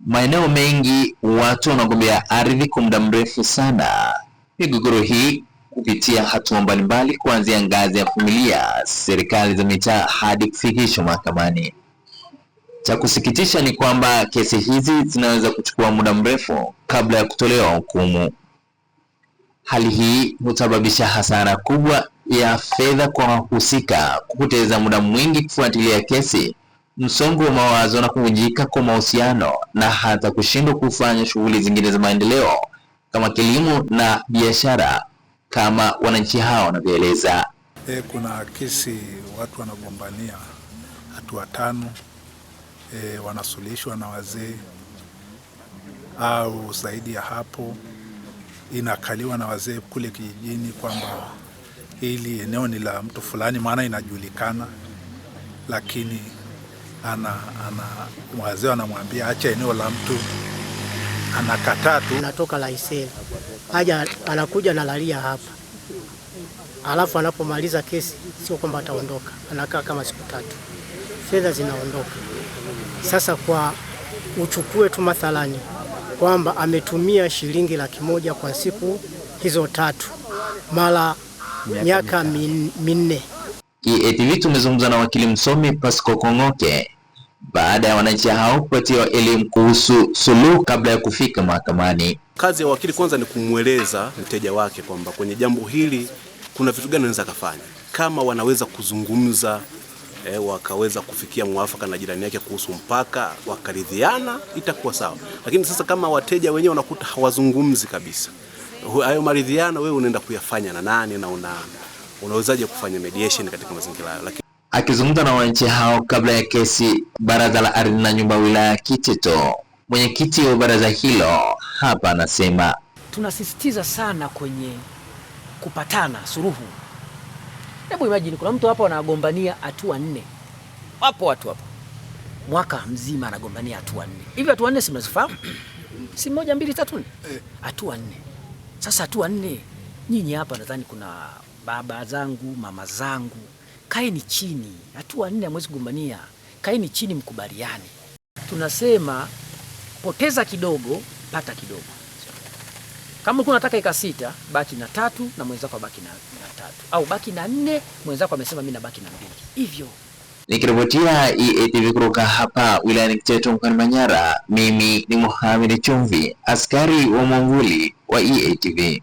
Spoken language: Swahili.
Maeneo mengi watu wanagombea ardhi kwa muda mrefu sana. Migogoro hii kupitia hatua mbalimbali kuanzia ngazi ya familia, serikali za mitaa hadi kufikishwa mahakamani. Cha kusikitisha ni kwamba kesi hizi zinaweza kuchukua muda mrefu kabla ya kutolewa hukumu. Hali hii husababisha hasara kubwa ya fedha kwa wahusika, kupoteza muda mwingi kufuatilia kesi, msongo wa mawazo na kuvunjika kwa mahusiano na hata kushindwa kufanya shughuli zingine za maendeleo kama kilimo na biashara kama wananchi hao wanavyoeleza. Kuna kesi watu wanagombania hatua 5, wanasuluhishwa na wazee au zaidi ya hapo, inakaliwa na wazee kule kijijini kwamba hili eneo ni la mtu fulani, maana inajulikana, lakini wazee wanamwambia acha eneo la mtu, anakataa tu. Anatoka Laiseli haja anakuja nalalia hapa, alafu anapomaliza kesi sio kwamba ataondoka, anakaa kama siku 3, fedha zinaondoka. Sasa kwa uchukue tu mathalani kwamba ametumia shilingi 100,000 kwa siku hizo 3 mara miaka 4. EATV tumezungumza na wakili msomi Pascal Kongoke baada ya wananchi hao kupatiwa elimu kuhusu suluhu kabla ya kufika mahakamani. Kazi ya wakili kwanza ni kumweleza mteja wake kwamba kwenye jambo hili kuna vitu gani anaweza kufanya. Kama wanaweza kuzungumza, wakaweza kufikia mwafaka na jirani yake kuhusu mpaka, wakaridhiana, itakuwa sawa. Lakini sasa kama wateja wenyewe wanakuta hawazungumzi kabisa, hayo maridhiano wewe unaenda kuyafanya na nani, na unawezaje kufanya mediation katika mazingira hayo? Lakini akizungumza na wananchi hao kabla ya kesi, Baraza la Ardhi na Nyumba wilaya Kiteto, mwenyekiti wa baraza hilo hapa anasema, tunasisitiza sana kwenye kupatana suluhu. Hebu imagine kuna mtu hapa anagombania hatua 4. Wapo watu hapa mwaka mzima anagombania hatua 4. Hivi hatua 4 si mnazifahamu? Si 1 2 3 4. Hatua 4. Sasa hatua 4 nyinyi hapa nadhani kuna baba zangu, mama zangu, kaeni chini. Hatua 4 hamwezi kugombania. Kaeni chini mkubaliane. Tunasema poteza kidogo, pata kidogo. Kama ulikuwa unataka eka 6, baki na 3 na mwenzako abaki na 3. Au baki na 4, mwenzako amesema mimi nabaki na 2. Hivyo. Nikiripotia EATV kutoka hapa wilayani Kiteto mkoani Manyara, mimi ni Mohamed Chumvi, askari wa mwamvuli wa EATV.